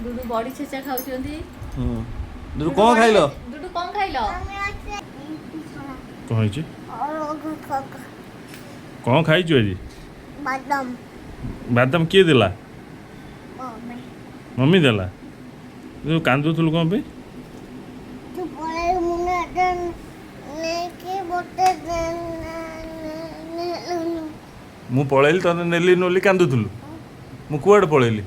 ଡୁଡୁ body ଛେଚା ଖାଉଛନ୍ତି। ଦୁଡୁ, କ'ଣ ଖାଇଲ? ଡୁଡୁ, କ'ଣ ଖାଇଲ? କ'ଣ ହେଇଛି? କ'ଣ ଖାଇଛୁ ଆଜି? ବାଦାମ। ବାଦାମ କିଏ ଦେଲା? ମମି। ମମି ଦେଲା? ତୁ କାନ୍ଦୁଥିଲୁ କ'ଣ ପାଇଁ? ତୁ ପଳେଇ, ମୁଁ ନେଇକି ମୋତେ ନେଲୁନୁ। ମୁଁ ପଳେଇଲି, ତତେ ନେଲିନି ବୋଲି କାନ୍ଦୁଥିଲୁ? ମୁଁ କୁଆଡ଼େ ପଳେଇଲି?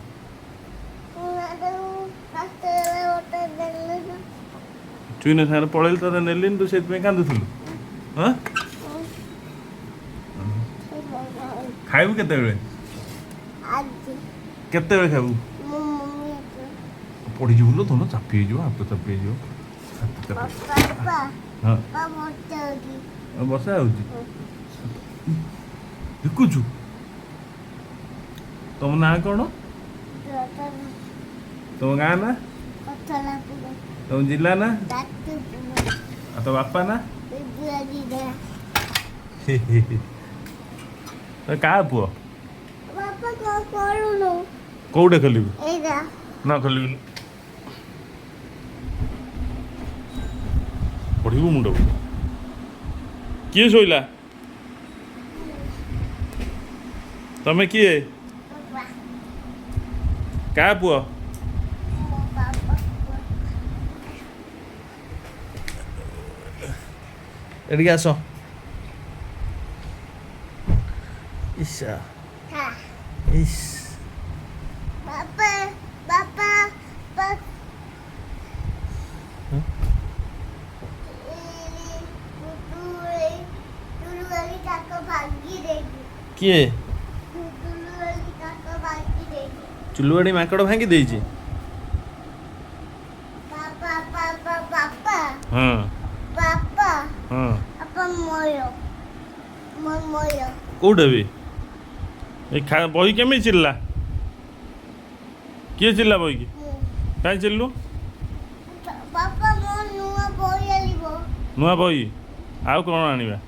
ମୋତେ ଦେଲୁନୁ। ଚୁଇନ ସାଙ୍ଗରେ ପଳେଇଲି, ତତେ ନେଲିନି, ତୁ ସେଥିପାଇଁ କାନ୍ଦୁଥିଲୁ? ହଁ। ଖାଇବୁ କେତେବେଳେ? ଆଜି। କେତେବେଳେ ଖାଇବୁ? ମୋ ମମି। ପଡ଼ିଯିବୁ ଲୋ ଧନ, ଚାପି ହେଇଯିବ, ହାତ ଚାପି ହେଇଯିବ, ହାତ ଚାପି। ବାପା। ହଁ। ବାପା, ମୋତେ ଆଉ ବର୍ଷା ହେଉଛି ଦେଖୁଛୁ? ତମ ନାଁ କ'ଣ? ତମ ଗାଁ ନା? ତମ ଜିଲ୍ଲା ନା? ଆଉ ତୋ ବାପା ନା? କାହା ପୁଅ? ବାପା, କଣ କରୁନୁ? କୋଉଟା ଖୋଲିବୁ? ଏଇଟା। ନା, ଖୋଲିବୁନି, ପଢିବୁ ମୁଣ୍ଡକୁ। କିଏ ଶୋଇଲା? ତମେ କିଏ? ବାପା। କାହା ପୁଅ? ମୋ ବାପା। ଏଠିକି ଆସ। ଇସା। ହଁ। ଇସ୍। ବାପା, ବାପା, ବାପା। ହୁଁ? କିଏ? ଚୁଲୁବାଡ଼ି ମାଙ୍କଡ଼ ଭାଙ୍ଗି ଦେଇଛି। ହଁ। ହଁ। କୋଉଟା ବି ଏ ବହି କେମିତି ଚିରିଲା? କିଏ ଚିରିଲା ବହିକି? କାହିଁ ଚିରିଲୁ? ବାପା, ମୋ ନୂଆ ବହି ଆଣିବ। ନୂଆ ବହି ଆଉ କ'ଣ ଆଣିବା?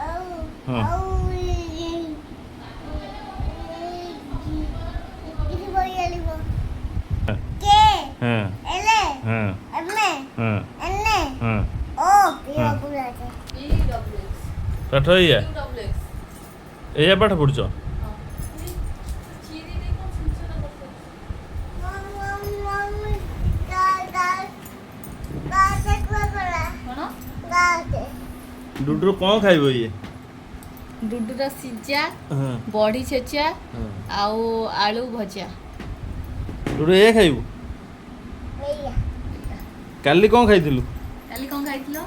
ଆଉ ହଁ। ଆଉ କିଛି ବହି ଆଣିବ। K L M N O P ଅଛି। P W X. ପାଠ ଏଇଆ? Q W X. ଏଇଆ ପାଠ ପଢୁଛ? ହଁ, ଚିରି ଦେଇ କ'ଣ ଛିନଛତା କରୁଛନ୍ତି? ମମି, ଗା ଗା ଗା କୁଆ। କ'ଣ? ଗା। ଡୁଡୁର କ'ଣ ଖାଇବ ଇଏ? ଡୁଡୁର ସିଝା, ବଢି ଛେଚା ଆଉ ଆଳୁ ଭଜା। ଡୁଡୁ, ଏଇଆ ଖାଇବୁ? ଏଇଆ। କାଲି କ'ଣ ଖାଇଥିଲୁ? କାଲି କ'ଣ ଖାଇଥିଲ?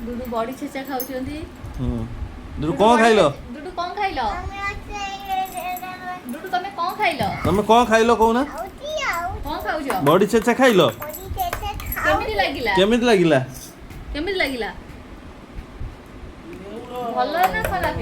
ଡୁଡୁ ବଡି ଛେଚା ଖାଉଛନ୍ତି। ଡୁଡୁ, କ'ଣ ଖାଇଲ? ଡୁଡୁ, କ'ଣ ଖାଇଲ? ଡୁଡୁ, ତମେ କ'ଣ ଖାଇଲ? ତମେ କ'ଣ ଖାଇଲ କହୁନା? କ'ଣ ଖାଉଛ? ବଡି ଛେଚା ଖାଇଲ? କେମିତି ଲାଗିଲା? କେମିତି ଲାଗିଲା? କେମିତି ଲାଗିଲା? ଭଲ ନା ଖରାପ?